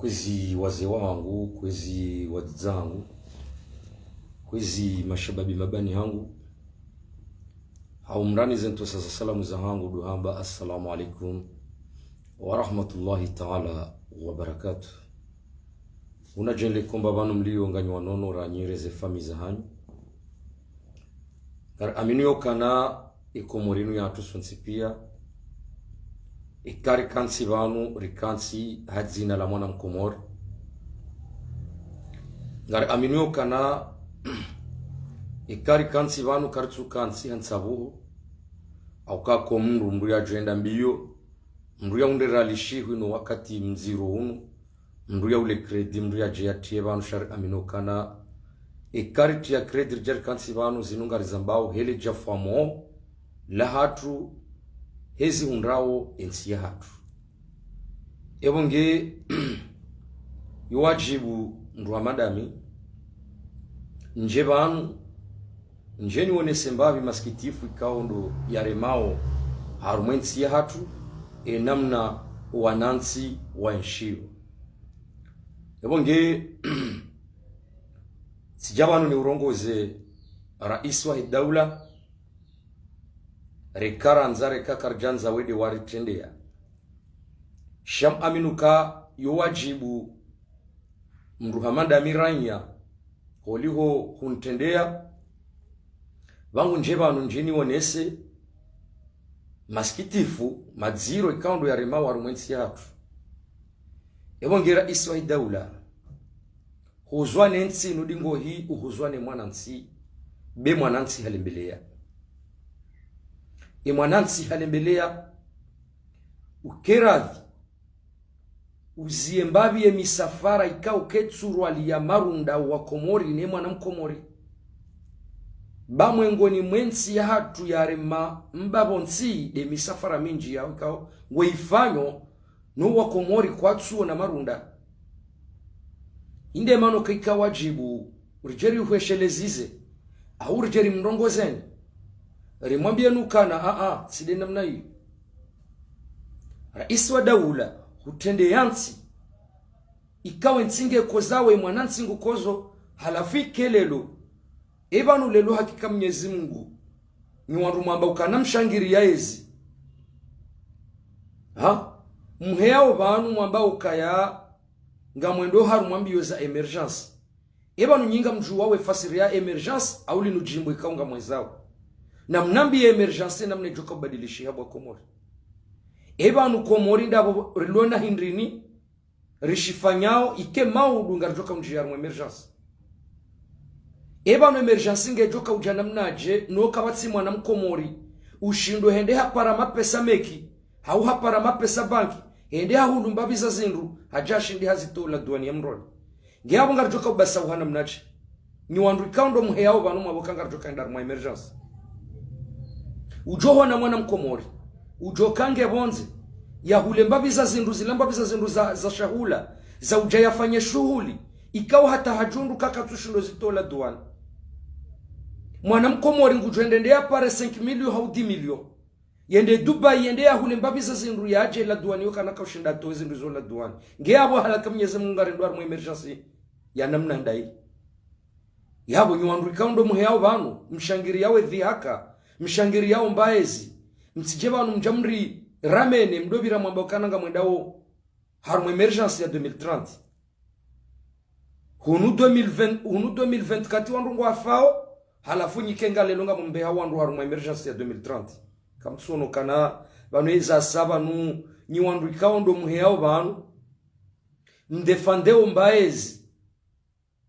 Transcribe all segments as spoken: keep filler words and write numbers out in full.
Kwezi wazee wahangu, kwezi wadzadze wahangu, kwezi mashababi mabani hangu. Hau mrani ze ntsontsa za salamu zahangu ndo hamba: Assalamu alaikum wa rahmatullahi ta'ala wa barakatuh. Unadjenle komba pvanu mlio nganyi wanono ranyi ne ze famiyi zahanyu. Ngari aminio ukana ye Komori inu yahatru sontsi pia, eka rikantsi pvanu, rikantsi ha dzina la mwana Mkomori. Ngari aminio ukana eka rikantsi pvanu, karitsu kantsi ha ntsabuho, hauka ko mndru, mndru yadjo enda mbio, mndru yahundre ralishihu inu wakati mdziro unu, mndru yahule crédit, mndru yadje yatriye pvanu, sha ri aminio ukana eka ritriya crédit ridja rikantsi pvanu, zinu ngarizambao he le djafwamo lahatru, he zihundrao ye ntsi yahatru. Epvo nge yo wadjibu mndru hama ndami ndje pvanu, ndje nionese mbapvi masikitifu ikao ndo yaremao harumwa ye ntsi yahatru, ye namna wanantsi waenshio. Epvo nge tsidja pvanu niurongoze raisi wahe daula, reka randza, reka karidjandza, wende waritrendeya. Sha mi aminio uka yo wadjibu mndru hama ndami raiya, holiho huntrendeya, pvangu ndje pvanu ndje nionese masikitifu, madziro ikao ndo yaremao harumwa ye ntsi yahatru. Epvo nge raisi wahe daula, huzwa ne ntsi inu ndingohi, uhuzwa ne mwanantsi, be mwanantsi halembeleya. Ye mwanantsi halembeleya, ukeradhi, uziye mbapvi ye misafara ikao ketsurwaliya marunda wa Komori ne mwana Mkomori. Ba mwengoni mwe ntsi yahatru yarema mbapvo ntsi nde misafara mindji ya ikao ngweifanyo no wa Komori kwatsuona marunda. Inde mana uka ika wadjibu ridje rihweshelezize, hau ridje rimrongozeni, rimwambiyeni ukana, a, a, tsi nde namna iyo. Raisi wa daula, hutrendeya ntsi, ikao ye ntsi ngekozawo, ye mwanantsi ngukozo, halafu ike leo, epvanu leo hakika Mnyezi Mungu, nyi wandru mwamba ukana mshangiriya yezi. Ha? Mheyao pvanu mwamba ukaya ngamwendo harumwa mbio za émergence. Epvanu nyi ngamdjuwao ye fasiri ya émergence, hau linu djimbo ikao ngamwezao. Na mnambiye émergence namna idjoka ubadilishiha bo wa Komori. Epvanu Komori ndapvo rilo na hindrini, rishifanyao ike maudu ngaridjoka undjiya harumwa émergence. Epvanu émergence ngedjoka udja namnadje, no kapvatsi mwana Mkomori ushindo hende hapara mapesa meki, hau hapara mapesa banki, hende hahulu mbapvi za zindru, hadja hashindi hazitowa la duwani ya Moroni. Nge apvo ngaridjoka ubasauha namnadje? Nyi wandru ikao ndo mheyao pvanu mwamba uka ngaridjoka enda harumwa émergence. Udjo hona mwana Mkomori, udjoka nge pvondze, yahule mbapvi za zindru, zila mbapvi za zindru za, za shahula, za udja yafanye shuhuli, ikao hata hadjundu kakatsushindo zitowa la duwani. Mwana Mkomori ngudjo enda yende yapare cinq millions hau dix millions. Yende Dubai, yende yahule mbapvi za zindru yadje la duwani yo kana kaushinda atowe zindru zo la duwani. Nge apvo halaka Mnyezi Mungu ngarendo harumwa émergence ya namna ndayi? Yapvo nyi wandru ikao ndo mheyao pvanu, mshangiriyao ye dhihaka, mshangiriyao mbaezi, mtsidje pvanu mdja mri ramene mdopvira mwamba ukana ngamwendao harumwa émergence ya deux mille trente. Hunu deux mille vingt, hunu deux mille vingt-quatre wandru ngwafao, halafu nyi ike nga leo ngamumbeha wandru harumwa émergence ya deux mille trente. Kamtsuono ukana pvanu eza sa pvanu, nyi wandru ikao ndo mheyao pvanu, mdefandeo mbaezi,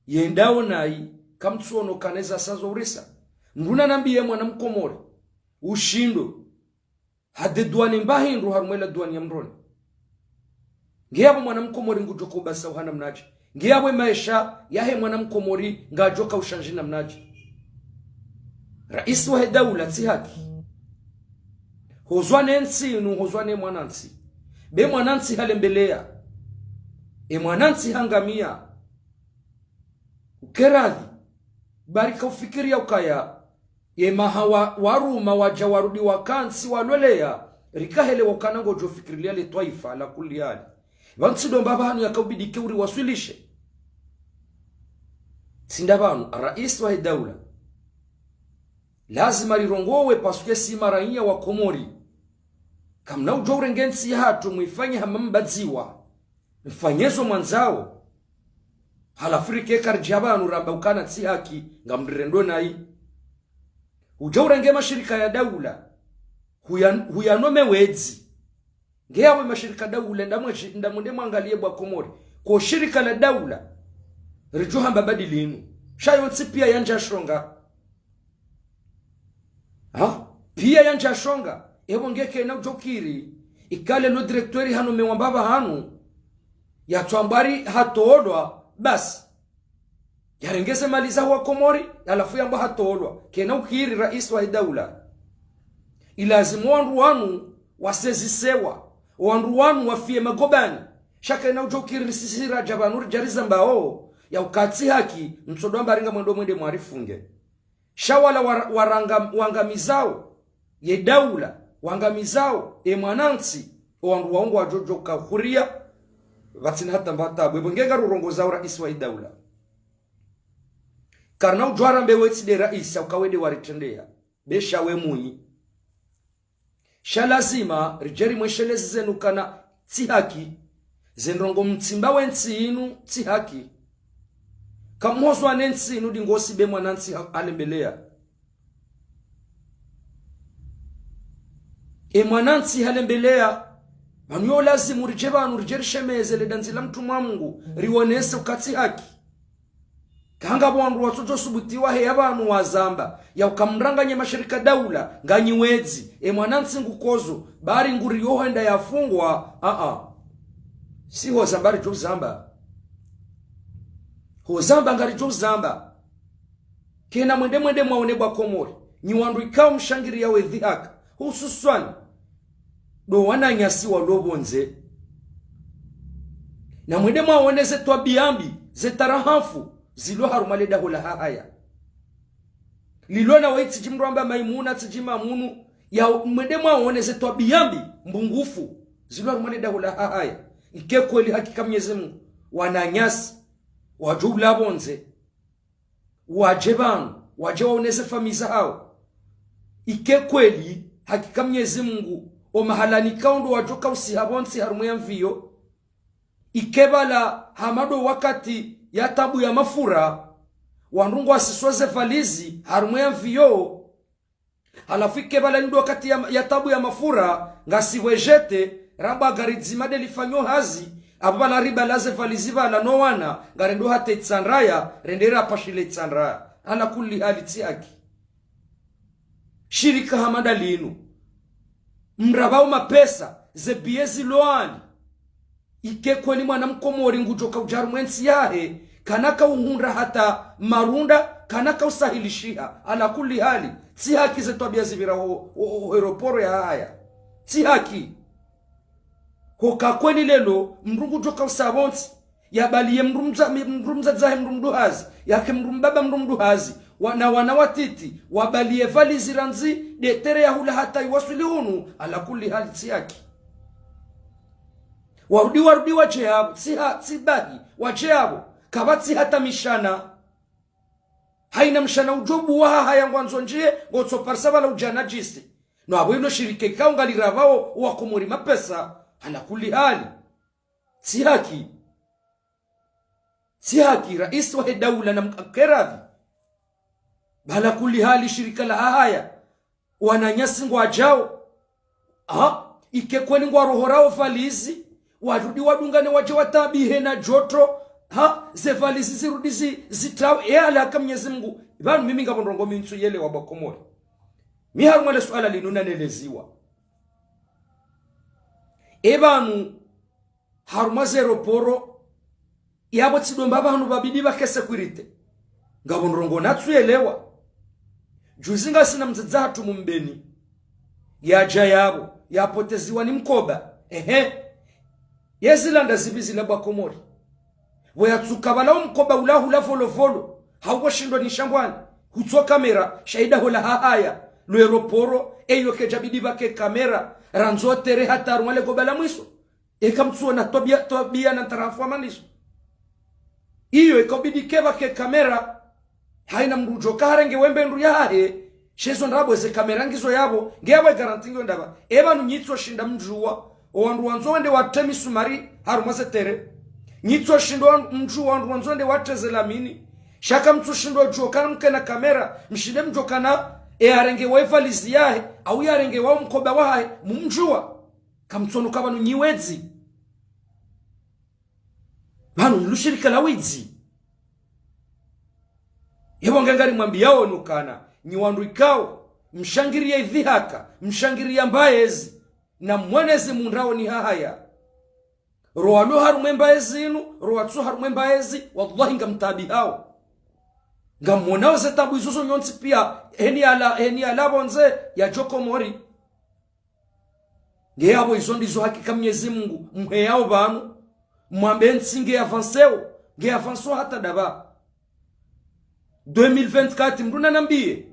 yendao nayi, kamtsuono ukana eza sa zo urisa? Mndru nanambiye mwana Mkomori ushindo hadédouané mba hindru harumwa ila duwani ya Moroni. Nge apvo mwana Mkomori ngudjoka ubasauha namnadje? Nge apvo ye maesha yahe mwana Mkomori ngadjoka ushandji namnadje? Raisi wahe daula tsi haki. Hozwa ne ntsi inu, hozwa ne mwanantsi. Be mwanantsi halembeleya. Ye mwanantsi hangamiya. Ukeradhi. Bari kaufikiriya ukaya ye maha wa, waruma wadja warudi wakantsi walweleya, rikahelewa ukana ngodjofikiriya le twaifa la kulli hali. Pvanu tsidomba pvanu yakaubidi ke uriwaswilishe. Tsi nda pvanu, raisi wahe daula. Lazima rirongowe parce que si maraiya wa Komori. Kamna udjo urenge ntsi yahatru mwifanye hama mbadziwa. Mfanye zo mwandzao. Halafu rike karidja pvanu ramba ukana tsi haki ngamrirendo nayi. Udja urenge mashirika ya daula. Huya-, huyanome wedzi. Nge yawe mashirika daula, nda mweshi-, nda mwende mwangaliye bo wa Komori. Ko shirika la daula, ridjo hamba badili inu. Sha yontsi piya yandja shonga. Ha? Piya yandja shonga. Epvo nge kena udjo kiri. Ikale lo directeur hanomewa mbapvi hanu. Yatswambwari hatolwa, basi. Yarenge ze mali za wa Komori, halafu yamba hatolwa. Kena ukiri raisi wahe daula. Ilazimu wandru wanu wasezisewa. Wandru wanu wafiye magobani. Sha kena udjo kiri risisira dja pvanu ridja rizambao. Ya uka tsi haki, mtsodo amba ringa mwendo mwende mwarifunge. Sha wala war-, waranga-, wangamizao ye daula, wangamizao e mwanantsi, o wandru wao ngwadjo djo ka huria, pvatsina hata mba tabu. Epvo nge ngarurongozao raisi wahe daula. Karina udjo arambe we tsi nde raisi, uka we nde waritrendeya. Be sha we mwenyi. Sha lazima, ridje rimwesheleze zenu kana tsi haki. Ze ndrongo mtsimba we ntsi inu tsi haki. Kamuhozwa ne ntsi inu ndingosi be mwanantsi ha-, halembeleya. E mwanantsi halembeleya, pvanu yo lazimu ridje pvanu ridje rishemeze le dandzi la mtrumwa Mungu, riwonese uka tsi haki. Kanga pvo wandru watsodjo subutiwa heya pvanu wazamba, ya uka mranganye mashirika daula, nganyi wedzi, e mwanantsi ngukodzo, bari nguriyo hwenda yafungwa, a-a. Si ho zamba ridjo zamba. Ho zamba ngaridjo zamba. Kena mwende mwende mwaone bo wa Komori. Nyi wandru ikao mshangiriya we dhihaka. Hususwani. Ndo wananyasi walo pvondze. Na mwende mwaone ze twabiya mbi, ze tarahafu, zilo harumwa le daho la Hahaya. Lilo na wayi tsidji mdru amba Maimuna, tsidji Mamunu, ya mwende mwaone ze twabiya mbi, mbungufu, zilo harumwa le daho la Hahaya. Ike kweli hakika Mnyezi Mungu, wananyasi, wadjo ula pvondze. Wadje pvanu, wadje waoneze famiyi zahao. Ike kweli, hakika Mnyezi Mungu, o mahalani kao ndo wadjo kausiha pvontsi harumwa ye mviyo. Ike pvala hama ndo wakati ya tabu ya mafura, wandru ngwasiswa ze valizi harumwa ye mviyo. Halafu ike pvala ndo wakati ya, ya tabu ya mafura, ngasi wejete, ramba gari dzima nde lifanyo hazi, apvo pvala ripvala ze valizi pvala no wana, ngarendo hata Itsandraya, rende rapashile Itsandraya. Ala kulli hali tsi haki. Shirika hama nda linu. Mrapvao mapesa, ze biye zilo hali. Ike kweli mwana mkomori ngudjo ka udja harumwa ye ntsi yahe, kana ka uhundra hata marunda, kana ka usahilishiha. Ala kulli hali, tsi haki ze twabiya zipvira ho, ho, ho, ho aeroporo ya Hahaya. Tsi haki. Hoka kweli leo, mndru ngudjo ka usa pvontsi. Yabaliye mndru mdza-, mndru mdzadze wahe mndru mduhazi. Yake mndru mbaba mndru mduhazi. Wa-, na wana watiti. Wabaliye valizi randzi, ndetere ya hula hata iwaswili hunu. Ala kulli hali tsi haki. Warudi, warudi wadje yapvo, tsi ha-, tsi bahi, wadje yapvo, kapvatsi hata mishana. Hayina mshana udjo buwa Hahaya ngwandzo ndjiye, ngotso parisa pvala udja nadjisi. No apvo ilo shirika ikao ngalirapvao wa Komori mapesa, ala kulli hali. Tsi haki. Tsi haki, raisi wahe daula na mkakeradhi. Ba ala kulli hali shirika la Hahaya. Wananyasi ngwadjao. Ha? Ike kweli ngwarohorao valizi. Warudi wadungane wadje watabihe na djoto. Ha? Ze valizi zirudi zi-, zitrao. E ala haka Mnyezi Mungu. Pvanu mimi ngapvo ndrongo mi ntsu yelewa bo wa Komori. Mi harumwa le suala linu naneleziwa. E pvanu harumwa ze aeroporo, yapvo tsidomba pvanu pvabidi pvake sécurité. Ngapvo ndrongo natsu yelewa. Juzi ngasina mdzadze hatru Mumbeni. Yadja yapvo, yapoteziwa ni mkoba. Ehe. Ye zilanda zipvi zila bo wa Komori. Pvo yatsuka pvala o mkoba ula hula volovolo. Hauko shindwa ni shambwani. Hutso kamera, sha idaho la Hahaya. Lo aeroporo, eyo kedjabidi pvake kamera. Randzi otere hata harumwa le goba la mwiso. Eka mtsuona twabia, twabia na ntarafu amanizo. Iyo ikabidi keba ke kamera, haina mndru udjo kaharenge wembe ndru yahahe, shezo ndrabo ze kamera ngizo yapvo, nge yapvo e garanti ngiyo ndapva. Eba nu nyitso shinda mdjuwa, o wandru wandzo wende watre misumari, harumwa ze tere. Nyitso shindo mdjuwa wandru wandzo wende watre ze lamini. Sha kamtsu shindo djuwa kana mkena kamera, mshinde mdjo kana, e yarenge wa ivalizi yahe, au yarenge wa mkoba wahahe, mumdjuwa. Kamtsono kaba nu nyiwedzi. Pvanu ni lushirika la widzi. Yebo ngangari mwambiyao nukana, nyi wandru ikao, mshangiriya idhihaka, mshangiriya mbaezi, na mwenezi mundrao ni hahaya. Rowa lo harumwa e mbaezi inu, rowa tso harumwa e mbaezi, wallahi ngamtaabihao. Ngamwonao ze taabu izo zo nyontsi pia, heni ala, heni ala pvondze ya djo Komori. Nge yapvo izo ndizo hakika Mnyezi Mungu, mheyao pvanu, mwambe ntsi nge avanceo, nge avanceo hata ndapva. Deux mille vingt-quatre, mndru nanambiye,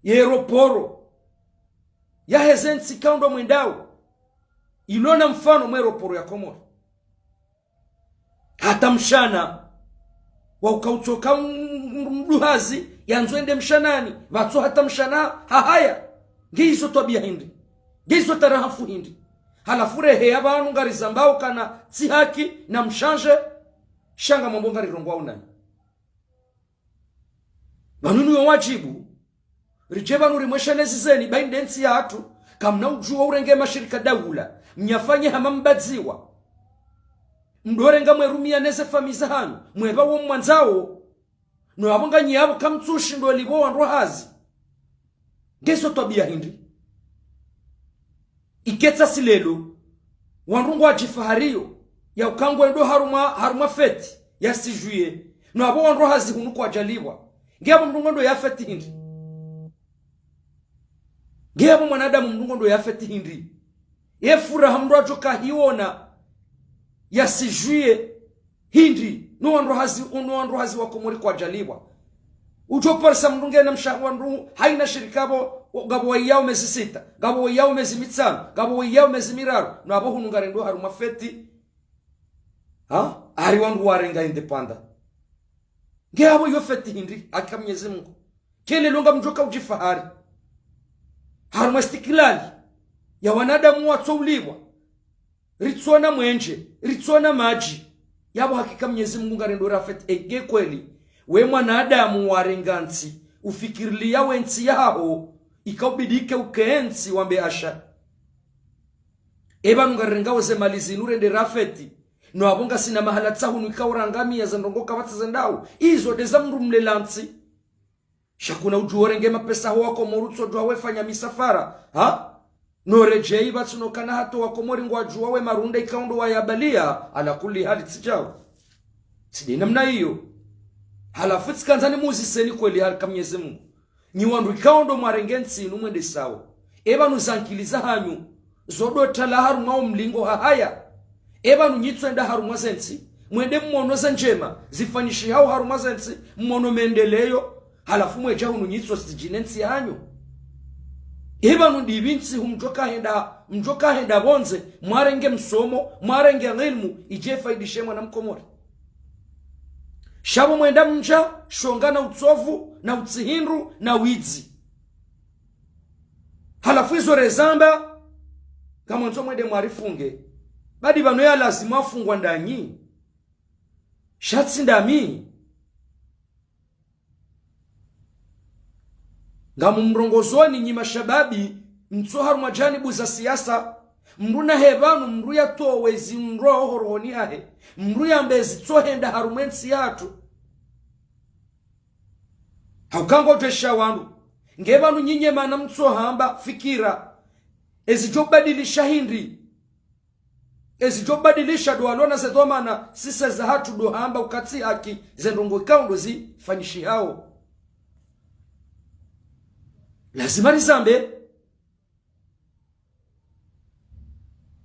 ye aéroport, yaheze ntsi ikao ndo mwendao, ilona mfano mwe aéroport ya Komori. Hata mshana, wa uka utsoka m-, m-, mdru hazi, yandzo ende mshanani, pvatso hata mshana, hahaya. Nge izo twabia hindri. Nge izo tarahafu hindri. Halafu reheya pvanu ngarizambao kana tsi haki na mshanje, sha ngamwambo ngarirongoa unani. Pvanu ni yo wadjibu, ridje pvanu rimweshelezi zeni, bayi nde ntsi yahatru, kamna udjuwa urenge mashirika daula, mnyafanye hama mbadziwa. Mdorenga mwerumiya neze famiyi zahanyu, mwepva wo mwandzao, no apvo nganyi apvo kamtsu shindo lipvo wandru hazi. Nge izo twabia hindri. Iketsa si lelo, wandru ngwadjifahariyo, ya uka ngwendo harumwa, harumwa fête, ya six juillet, no apvo wandru hazi hunu kwadjalipvwa. Nge apvo mndru ngwendo ya fête hindri. Nge apvo mwanadamu mndru ngwendo ya fête hindri. Ye furaha mndru adjo kahiona, ya six juillet, hindri, no wandru hazi, no wandru hazi wa Komori kwadjalipvwa. Udjo parisa mndru ngena msha wandru, haina shirika pvo, ngapvo waiyao mezi sita, ngapvo waiyao mezi mitsanu, ngapvo waiyao mezi miraru, no apvo hunu ngarendo harumwa fête. Ha? Hari wandru warenga indépendance. Nge apvo iyo fête hindri, hakika Mnyezi Mungu. Ke lelo ngamdjoka udjifahari. Harumwa istiklali, ya wanadamu watso ulipvwa. Ritsona mwenje, ritsona madji. Yapvo hakika Mnyezi Mungu ngarendo ra fête, e, nge kweli. We mwanadamu warenga ntsi, ufikiriliya we ntsi yaho, ika ubidi ke uke ntsi wambe asha. Eba nungarengao ze mali zinu rende ra fête. No apvo ngasina mahala tsa hunu ika urangamiya za ndrongo kapvatsi zendao. Izo nde za mndru mlela ntsi. Sha kuna udjuwa urenge mapesa ho wa Komori utsodjuwa wefanya misafara. Ha? No redjeyi pvatsi no kana hata wa Komori ngwadjuwa we marunda ikao ndo wayabaliya, ala kulli hali tsi djao. Tsi nde namna iyo. Halafu tsikandza nimuziseni kweli hakika Mnyezi Mungu. Nyi wandru ikao ndo mwarenge ntsi inu mwendesao. Eba nu zankili zahanyu, zo ndo tala harumwa o mlingo hahaya. Eba nu nyitso enda harumwa ze ntsi, mwende mmono ze ndjema, zifanyishihao harumwa ze ntsi, mmono mendeleyo, halafu mwedja hunu nyitso zidjine ntsi yahanyu. Eba nu ndipvi ntsi hu mdjoka henda, mdjoka henda pvondze, mwarenge msomo, mwarenge ilmu, idje ifaidishe mwana Mkomori. Sha pvo mwenda mdja, shonga na utsovu, na utsihindru, na widzi. Halafu izo rezamba, ngamwandzo mwende mwarifunge. Badi pvanu ya lazima afungwa ndanyi. Sha tsi ndami. Ngamumrongozoni nyi mashababi, mtso harumwa janibu za siasa, mndru nahe pvanu, mndru yatowe zindrwa oho rohoni hahe, mndru yambe zitsohenda harumwa entsi yahatru. Hauka ngodjwesha wandru, nge pvanu nyinyi mana mtsohamba fikira, ezidjobadilisha hindri. Ezidjobadilisha ndo walona ze dhwamana, sise zahatru ndo hamba uka tsi haki, ze ndrongo ikao ndo zifanyishihao. Lazima rizambe.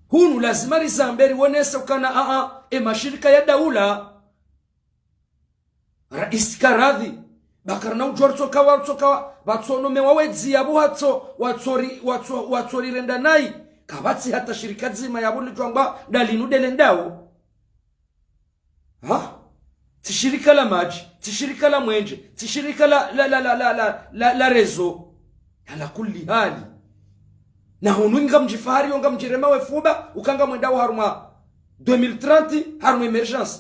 Hunu lazima rizambe riwonese ukana, a, a, e mashirika ya daula. Raisi karadhi, ba karina udjuwa ritsoka wa, ritsoka wa, pvatsonomewa wedzi yapvo hatso, watsori, watso, watsorirenda nayi, Kapvatsi hata shirika dzima yapvo lidjwangwa ndalinu ndelendao. Ha? Tsi shirika la madji, tsi shirika la mwenje, tsi shirika la, la, la, la, la, la, la, la réseau. Ala kulli hali. Na hunu ngamdjifahari yo ngamdjirema wefuba, uka ngamwendao harumwa deux mille trente, harumwa émergence.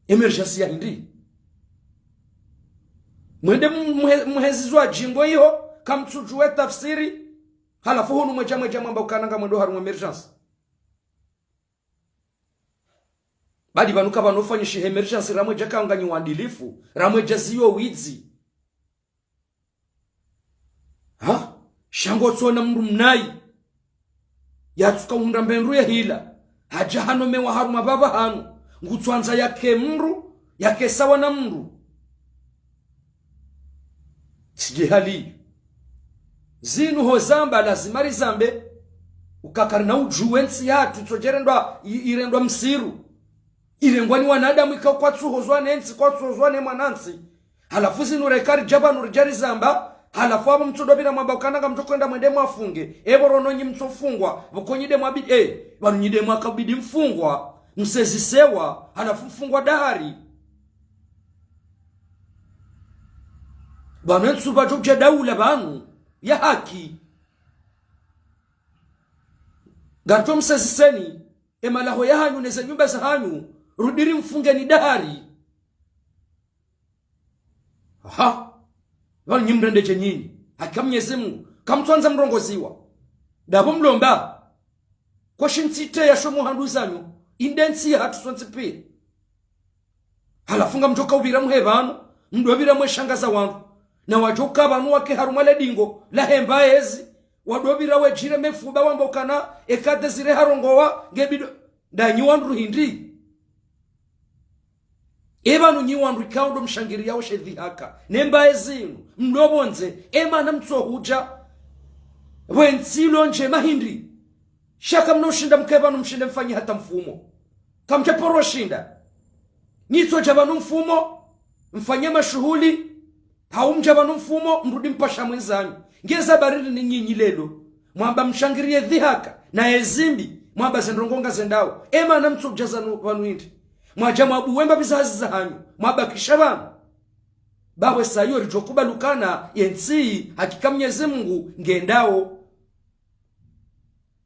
Émergence ya hindri? Mwende mu-, muhe-, muhezizwa djingo iho, kamtsudjuwe tafsiri, halafu hunu mwedja mwedja mwamba ukana ngamwendo harumwa émergence. Badi pvanu kapvanu ufanyishiha émergence ramwedja ka nganyi wadilifu, ramwedja ziyo widzi. Ha? Sha ngotsona mndru mnayi. Yatsuka uhundra mbendru ya hila. Hadja hanomewa harumwa pvapva hanu. Ngutswandza yake mndru, yake sawa na mndru. Tsidje hali. Zinu ho zamba lazima rizambe. Uka karina udjuwe ntsi yatru, tsodjerendwa, i-, irendwa msiru. Irengwa ni wanadamu ikao kwatsuhozwa ne ntsi, kwatsuhozwa ne mwanantsi. Halafu zinu reka ridja pvanu ridja rizamba, halafu apvo mtsudopvira mwamba ukana ngamdjo kwenda mwende mwafunge. Epvo rono nyi mtsofungwa, pvoko nyi nde mwabidi, eh, pvanu nyi nde mwakabidi mfungwa, msezisewa, halafu mfungwa dahari. Pvanu entsu pvadjo dja daula pvanu, ya haki. Ngaridjo mseziseni, emalaho yahanyu neze nyumba zahanyu, rudi rimfungeni dahari. Aha. Pvanu nyi mrende dje nyinyi? Hakika Mnyezi Mungu, kamtswandza mrongoziwa. Ndapvo mlomba. Koshi ntsi ite ya shomo handru zanyu, inde ntsi yahatru sontsi pia. Halafu ngamdjoka upvira muhe pvanu, mdopvira mwe shanga za wandru. Na wadjoka pvanu wake harumwa le dingo, la hemba ezi, wadopvira wedjire mefuba wamba ukana, eka Désiré harongowa, ngebido, nda nyi wandru hindri. E pvanu nyi wandru ikao ndo mshangiriyao she dhihaka. Ne mbaye zinu, mlopvondze, e mana mtsohudja. Pvwe ntsi lo ndjema hindri. Sha kamna ushinda mkaye pvanu mshinde mfanye hata mfumo. Kamdja paro shinda. Nyi tsodja pvanu mfumo, mfanye mashuhuli, hau mdja pvanu mfumo, mrudi mpasha mwenzanyu. Ngeza baridi ni nyinyi lelo. Mwamba mshangiriye dhihaka, na ezimbi, mwamba zendrongo ngazendao. E mana mtsodja zanu pvanu hindri. Mwadja mwabuwe mbapvi za hazi zahanyu, mwabakisha pvanu. Pvapvo sa iyo ridjo kubali ukana, ye ntsi, hakika Mnyezi Mungu, ngendao.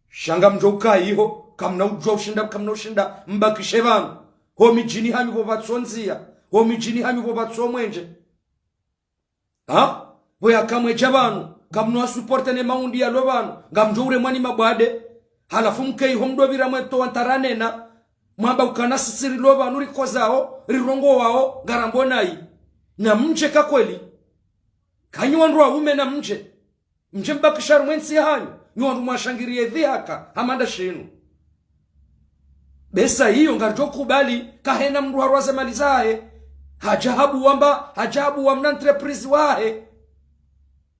Sha ngamdjo uka iho, kamna udjua ushinda, kamna ushinda, mbakishe pvanu. Ho midjini hanyu pvo pvatso ndzia, ho midjini hanyu pvo pvatso mwenje. Ha? Pvo yaka mwedja pvanu, kamna wa supporter ne maundi yalo pvanu, ngamdjo uremwa ni mabwade. Halafu mke iho mdopvira mwe towa ntara nena, mwamba ukana sisi rilo pvanu rikozao, rirongowao, ngarambo nayi. Na mdje ka kweli. Kanyi wandru waume na mdje. Mdje mbakisha harumwa entsi yahanyu, nyi wandru mwashangiriye dhihaka, hama nda shinu. Be sa iyo ngaridjo kubali, kahena mndru harwaze mali zahe, hadja habuwa mba, hadja habuwa mna entreprise wahe.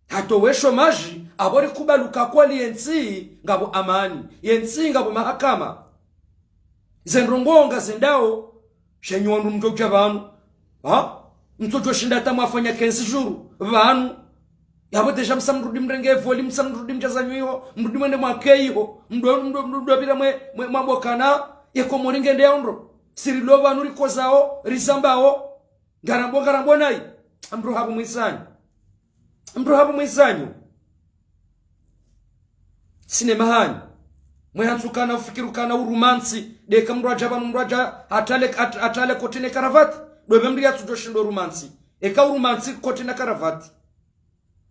Hatowe chômage, apvo rikubali uka kweli ye ntsi, ngapvo amani, ye ntsi ngapvo mahakama. Zendrongo ngazendao, sha nyi wandru mtsodja pvanu. Ha? Mtsodjo shinda hata mwafanya quinze jours pvanu. Yapvo déjà msa mrudi mrenge voli, msa mrudi mdja zanyu iho, mrudi mwende mwake iho, mdo, mdo, mdo, mdopvira mwe, mwe, mwamba ukana, ye Komori ngende yaondro. Si rilo pvanu rikozao, rizambao. Ngarambo, ngarambo nayi. Mdru hapvo mwizanyu. Mdru hapvo mwizanyu. Sinema hanyu. Mwe hantsu kana ufikiri ukana urumantsi. Ndeka mdru adja pvanu mdru adja atale, at-, atale koti ne karavati. Ndopve mdru yatsudjo shindo urumantsi. Eka urumantsi koti na karavati.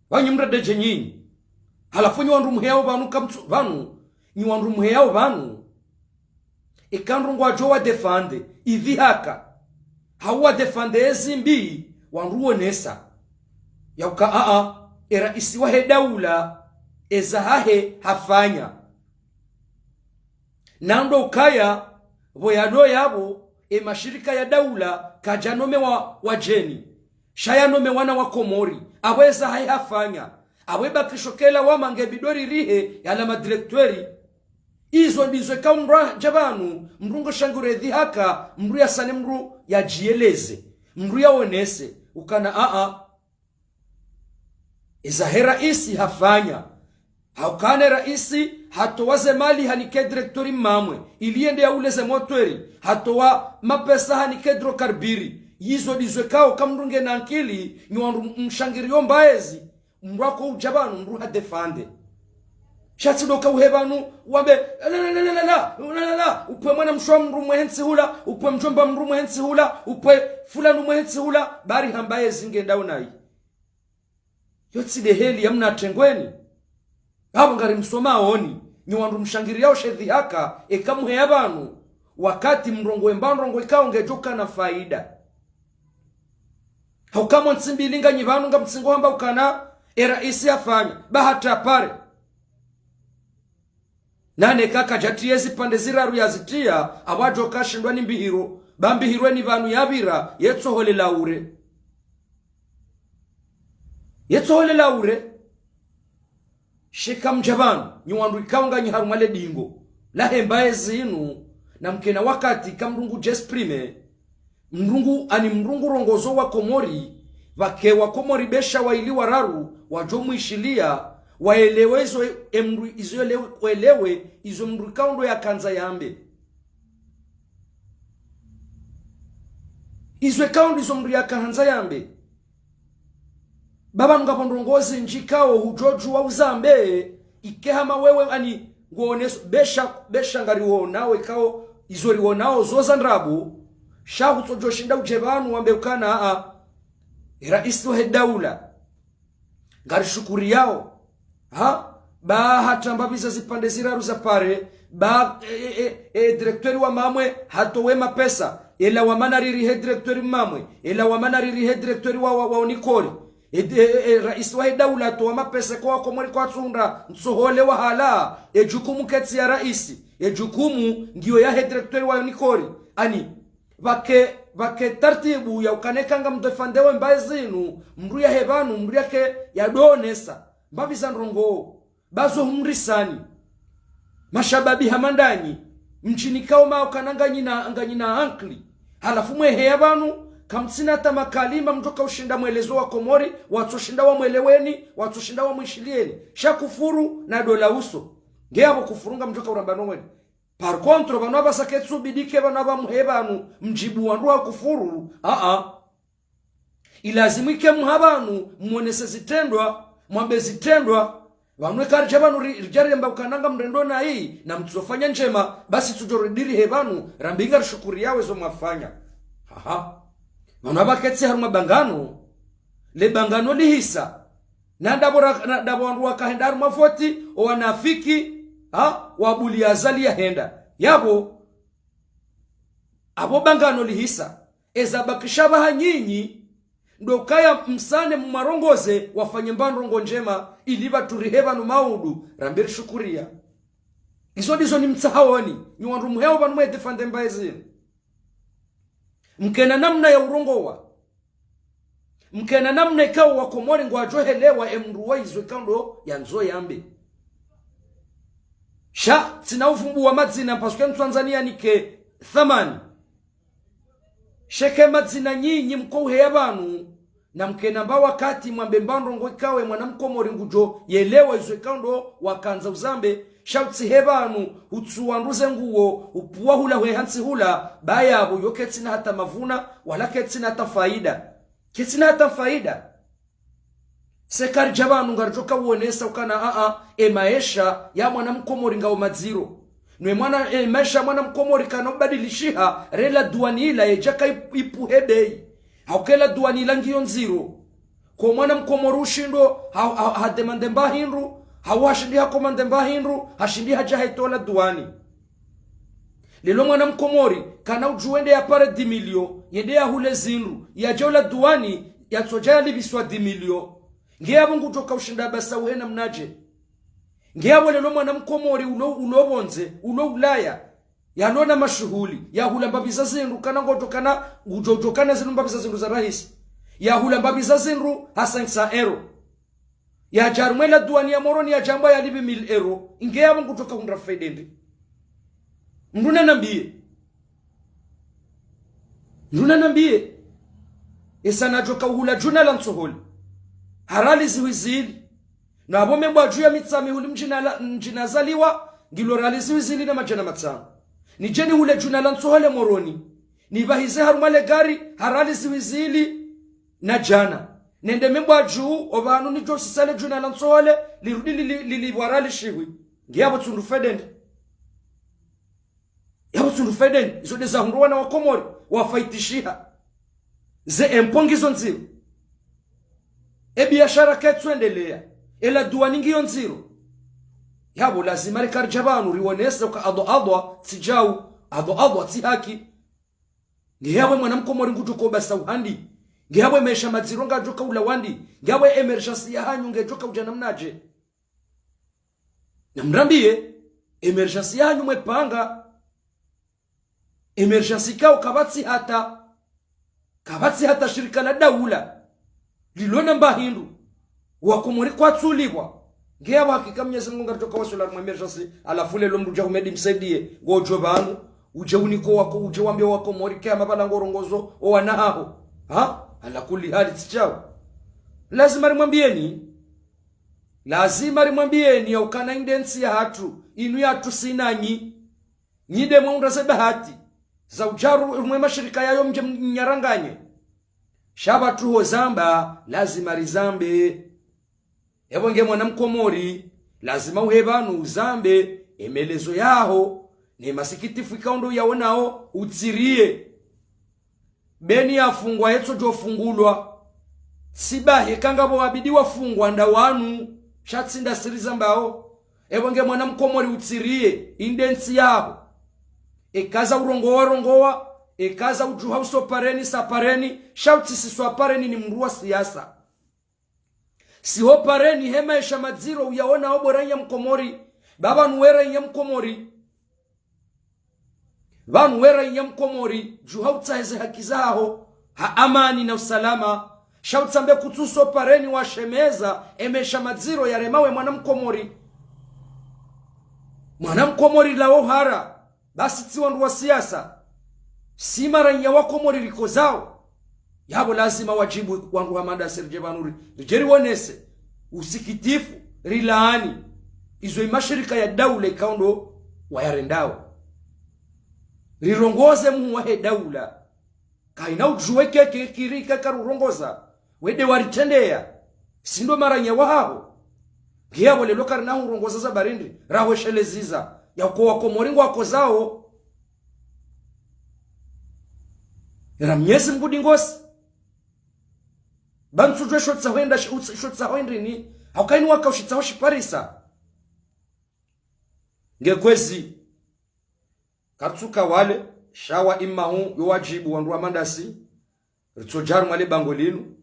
Wanyu mrende dje nyinyi. Halafu nyi wandru muheyao pvanu kamtsu, pvanu. Nyi wandru muheyao pvanu. Eka ndrongo wadjo wa défendre, idhihaka. Hau wa défendre ezimbi, wandru wonesa. Yauka aa, e raisi wahe daula, eza hahe hafanya. Na ndo ukaya, pvo yalo yapvo, e mashirika ya daula, kadja nomewa wadjeni. Sha yanomewa na wa Komori, apvo eza hahe hafanya. Apvo ibakisho kela wa mange bidori rihe, yala madirecteur. Izo ndizo eka mdru adja pvanu, mdru ngo shangire dhihaka, mdru yasane mdru yadjieleze, mdru yaonese, ukana aa. Eza he raisi hafanya. Haukana e raisi hatowa ze mali hanike directeur Mmamwe, ili yende yaule ze motweri, hatowa mapesa hanike hydrocarbures. Yizo ndizo ikao ka mndru ngena ankili, nyi wandru mshangiriyo mbaezi, mndru ako udja pvanu, mndru hadefande. Sha tsi ndo ka uhe pvanu, wambe, la, la, la, upve mwana mshe wa mndru mwehe ntsi hula, upve mdjomba mndru mwehe ntsi hula, upve fulani mwehe ntsi hula, bari hamba ezi ngendao nayi. Yo tsi nde heli ya mna tengweni. Apvo ngari msoma oni, nyi wandru mshangiriyao she dhihaka, eka muheya pvanu, wakati mrongowe mba ndrongoo ikao ngedjo kana faida. Hauka mwa ntsi mbili nganyi pvanu ngamtsingo hamba ukana, e raisi hafanya, ba hata pare. Nane kaka djatiya ezipvandre ziraru yazitiya, apvo adjo kashindwa ni mbihiro, ba mbihiro eni pvanu yapvira, yetsoholela ure. Yetsoholela ure. Sha eka mdja pvanu, nyi wandru ikao nganyi harumwa le dingo lahe mbaezi inu, na mkena wakati ka mndru ngudjo exprimer, mndru ngu, ani mndru ngurongozo wa Komori, pvake wa Komori besha waili wararu, wadjo mwishiliya, waelewe izo, e mndru, izo ele-, waelewe izo mndru ikao ndo yakandza yambe. Izo ikao ndizo mndru yakandza yambe. Ba pvanu ngapvo ndrongoo zindji ikao hudjodjuwa uzambe, ike hama wewe ani nguoneso, besha, besha ngariwonao ikao, izo riwonao zo za ndrabo, sha kutsodjo shinda udje pvanu wambe ukana, a, a, e raisi wahe daula. Ngarishukuriyao. Ha? Ba hata mbapvi za zipvandre ziraru za pare, ba, e, e, e, e, directeur wa Mmamwe hatowe mapesa, ela wa mana riri he directeur Mmamwe, ela wa mana riri he directeur wa, wa, wa Onicor. E, e, e, e, raisi wahe daula hatowa mapesa kwa wa Komori kwatsuhundra ntsohole wahala, e jukumu ketsi ya raisi, e jukumu ngiyo yahe directeur wa Onicor. Ani, pvake, pvake tartibu ya ukana eka ngamdefandeo mbaezi inu, mndru yahe pvanu, mndru yake yadonesa mbapvi za ndrongoo, ba zo humrisani. Mashababi hama ndanyi, mdjinikao ma ukana nganyina, nganyina ankili. Halafu mweheya pvanu, kamtsina hata makalima mdjoka ushinda mwelezo wa Komori, watsoshinda wamweleweni, watsoshinda wamwishiliyeni. Sha kufuru na dola uso. Nge apvo kufuru ngamdjoka uramba no mwene. Par contre, pvanu apvasa ketsu bidi ke pvanu apva muhe pvanu mdjibu wandru wa kufuru, a, a. Ilazimu ike muha pvanu, mwonese zitrendwa, mwambe zitrendwa, pvanu eka ridja pvanu ri-, ridja riremba ukana ngamrendo nayi, na mtsofanya ndjema, basi tsudjo ridiri he pvanu, rambe ngarishukuriyao ezo mwafanya. Haha. Pvanu apva ketsi harumwa bangano, le bangano lihisa, na ndapvo ra-, na ndapvo wandru wakahenda harumwa voti, o wanafiki, ha, wabuliya Azali yahenda. Yapvo, apvo bangano lihisa, eza bakisha pvaha nyinyi, ndo kaya msane mwarongoze, wafanye mba ndrongoo ndjema, ili pvaturihe pvanu maudu, rambe rishukuriya. Izo ndizo nimtsahaoni, nyi wandru muheo pvanu mwedefande mbaezi inu. Mkena namna ya urongowa. Mkena namna ikao wa Komori ngwadjo helewa e mndru wa izo ikao ndo yandzo yambe. Sha, tsina uvumbuwa madzina, parce que ntswandzani yanike thamani. Sha eka madzina nyinyi mko uheya pvanu, na mkena mba wakati mwambe mba ndrongoo ikao e mwana mkomori ngudjo yelewa izo ikao ndo wakandza uzambe, sha utsihe pvanu, utsuwa ndru ze nguo, upvuwa hula hwe hantsi hula, ba yapvo yo ketsina hata mavuna, wala ketsina hata faida. Ketsina hata faida. Sha eka ridja pvanu ngaridjoka uonesa ukana, a, a, e maesha ya mwana mkomori ngao madziro. No e mwana, e maesha ya mwana mkomori kana ubadilishiha, rela duwani ila yedjaka ip-, ipvuhe beyi. Hauka ela duwani ila ngiyo ndziro. Ko mwana mkomori ushindo, ha, ha, hademande mba hindru, hau hashindi hakomande mba hindru, hashindi hadja haitowa la duwani. Lelo mwana mkomori, kana udjuwa ende yapare dix millions, yende yahule zindru, yadje ola duwani, yatsodja yalipviswa dix millions. Nge yapvo ngudjoka ushinda apvasa uhe namnadje. Nge yapvo lelo mwana mkomori ulo, ulo pvondze, ulo Ulaya, yalona mashuhuli, yahula mbapvi za zindru, kana ngodjokana, ngudjo, ngudjokana zinu mbapvi za zindru za rahisi. Yahula mbapvi za zindru, ha cinq cents euros. Yadja harumwa ela duwani ya Moroni yadjambwa yalipve mille euros. Nge yapvo ngudjoka hundra faida ndri. Mndru nanambiye. Mndru nanambiye. Esa nadjoka uhula djuna la ntsohole. Harali ziwi zili. Na pvo Membwadju ya Mitsamihuli mdjini la, mdjini nazaliwa, ngilo riali zihwi zili na madjana matsanu. Nidje nihule djuna la Ntsohole Moroni. Nipvahize harumwa le gari, ha riali zihwi zili na djana. Nende Membwadju, opvanu nidjo usisa le djuna la Ntsohole, lirudi lili, lili, lilipvwa riali shihwi. Nge yapvo tsi undru fedende. Yapvo tsi undru fedende, izo nde zahundrwa wana wa Komori, wafaitishiha. Ze impôts ngizo ndziro. E biashara kaitsu endelea. E la douane ngiyo ndziro. Yapvo lazima rikaridja pvanu riwonese uka adhwa adhwa tsi djau, adhwa adhwa tsi haki. Nge yapvo mwana Mkomori ngudjo kobasa uhandi. Nge yapvo e maesha madziro ngayadjo kaula wandi. Nge yapvo e émergence yahanyu ngedjo kaudja namnadje. Namrambiye, émergence yahanyu mwepanga. Émergence ikao kapvatsi hata, kapvatsi hata shirika la daula lilo na mba hindru. Wakomori kwatsu ulipvwa. Nge yapvo hakika Mnyezi Mungu ngaridjo kawasula harumwa émergence, halafu leo mndru udja Humedi Msaidiye, ngodjo pvanu, udje unike wako, udje wambiye Wakomori ke hama pvala ngorongozo owana haho. Ha? Ala kulli hali tsi djau. Lazima rimwambiyeni. Lazima rimwambiyeni ya ukana inde ntsi yahatru, inu yatru si nanyi. Nyi nde mwaundra ze bahati za udja harumwa e mashirika yayo mdje mnyaranganye. Sha pvatsu ho zamba, lazima rizambe. Yapvo nge mwana Mkomori, lazima uhe pvanu uzambe e maelezo yaho, ne masikitifu ikao ndo uyaonao, utsiriye. Beni yafungwa yetsodjo fungulwa. Sibahi eka ngapvo wabidi wafungwa nda wanu, sha tsi nda siri zambao. Yapvo nge mwana Mkomori utsiriye, inde ntsi yaho. Eka za urongowa rongowa, eka za udjuha uso pareni sa pareni, sha utsisiswa pareni ni mndru wa siasa. Si ho pareni he maesha madziro uyaonao bo raiya Mkomori, ba pvanu we raiya Mkomori. Pvanu we raiya Mkomori, djuha utsahe ze haki zaho, ha amani na usalama. Sha utsambe kutsu uso pareni washemeza, e maesha madziro yarema we mwana Mkomori. Mwana Mkomori lawo hara, basi tsi wandru wa siasa. Si maraiya wa Komori rikozao. Yapvo lazima wadjibu wandru hama ndasi ridje pvanu ri, ridje riwonese usikitifu, rilaani izo e mashirika ya daula ikao ndo wayarendao. Rirongoze muhuu wahe daula. Kaina udjuwa eka ke kiri eka karurongoza. We nde waritrendeya. Si ndo maraiya wahaho. Nge yapvo leo karina hurongoza za barindi, rahwesheleza iza ya uka Wakomori ngwakozao. Ra Mnyezi Mungu ndingosi. Ba ntsudjuwa sho tsaho hwenda, sh-, uts-, sho tsaho hwendeni. Hauka inu waka ushitsaho shiparisa. Nge kwezi. Karitsuka wale, sha wa imahu yo wadjibu wandru hama ndasi, ritsodja harumwa le bango linu,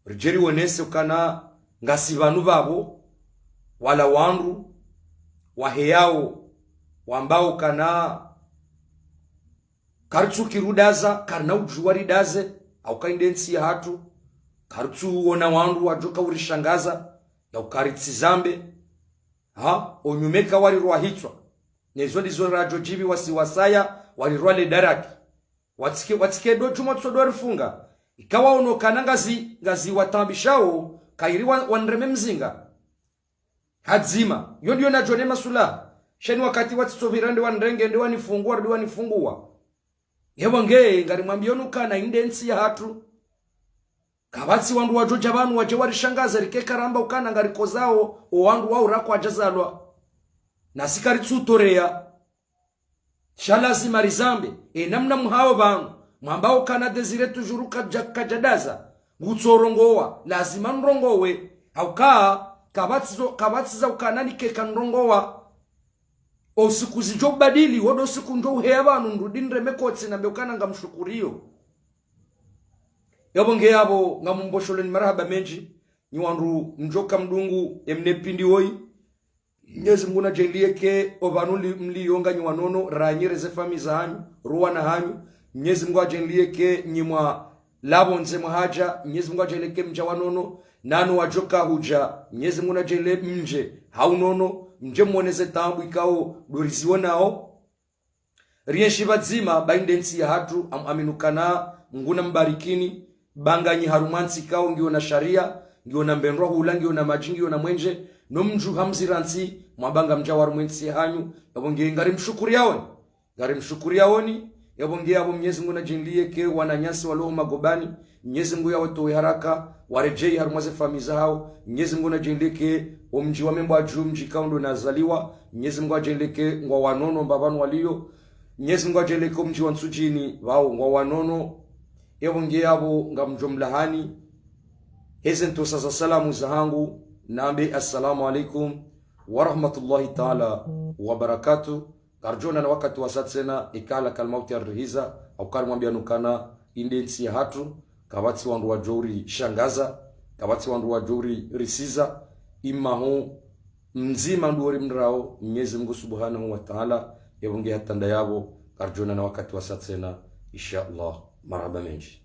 ridje riwonese ukana ngasi pvanu pvapvo, wala wandru waheyao, wambao ukana karitsu kirudaza, karina udjuwa ridaze, hauka inde ntsi yahatru, karitsu ona wandru wadjoka urishangaza, ya uka ritsi zambe, ha, onyumeka warirwa hitswa. Nezo ndizo radjo djibi wasi wasaya, warirwa le daraki. Watsike, watsike ndo djumwa tso ndo rifunga. Ika waono ukana ngazi, ngazi watambishao, kairi wa, wanireme mzinga. Hadzima, yo ndiyo nadjo ne masula. Sha eni wakati watsitso pvira nde wanirenge, nde wanifunguwa, nde wanifunguwa. Yapvo nge, ngarimwambiyoni ukana inde ntsi yahatru. Kapvatsi wandru wadjodja pvanu wadje warishangaze rike karamba ukana ngarikozao, o wandru wao rako wadjazalwa. Nasi karitsu utoreya. Sha lazima rizambe, e namna muhao pvanu, mwambao ukana Désiré Toujours kadja, kadjadaza, ngutsorongowa, lazima nrongowe, hauka, kapvatsi zo, kapvatsi za ukana nike kanrongowa. O siku zidjo badili, wo ndo siku ndjo uheya pvanu nrudi nireme kotsi nambe ukana ngamshukuriyo. Yapvo nge yapvo, ngamumbosholeni marahaba mendji, nyi wandru mdjoka mdungu, e mne pindi woyi, Mnyezi Mungu nadjaanliye ke opvanu li, mliyo nganyi wanono, ra nyi reze famiyi zahanyu, ro wana hanyu. Mnyezi Mungu adjaanliye ke nyi mwalapvo ndze mwahadja, Mnyezi Mungu adjaanliye ke mdja wanono, nanu wadjoka hudja, Mnyezi Mungu nadjaanliye mdje ha unono, mdje mwone ze taabu ikao ndo rizionao. Rienshi pvadzima, ba inde ntsi yahatru, am-, amini ukana, Mungu nambarikini, ba nganyi harumwa ntsi ikao ngiyo na sharia, ngiyo na mbendrwa hula, ngiyo na madji, ngiyo na mwenje, no mdji hamzira ntsi, mwamba ngamdja harumwa entsi hanyu, yapvo nge ngarimshukuriyaoni. Ngarimshukuriyaoni, yapvo nge yapvo Mnyezi Mngu nadjaanliye ke wananyasi walo magobani, Mnyezi Mngu yawatowe haraka, waredjeyi harumwa ze famiyi zahao, Mnyezi Mngu nadjaanliye ke omdji wa Membwadju, mdji ikao ndo nazaliwa, Mnyezi Mngu adjaanliye ke ngwawanono mbapvanu waliyo, Mnyezi Mngu adjaanliye ke omdji wa Ntsudjini, pvao ngwawanono, yapvo nge yapvo ngamdjo mlahani, heze ntrosa za salamu zahangu, nambe assalamu alaikum wa rahmatullahi taala wa barakatuh. Karidjonana wakati wasa tsena, ikala kalmauti yarihiza, au karimwambiya nukana, inde ntsi yahatru, kapvatsi wandru wadjo urishangaza, kapvatsi wandru wadjo uririsiza, imahu mdzima ndo rimrao, Mnyezi Mngu Subhanahu wa Taala, yapvo nge hata nda yapvo, karidjonana wakati wasa tsena, insha Allah, marahaba mendji.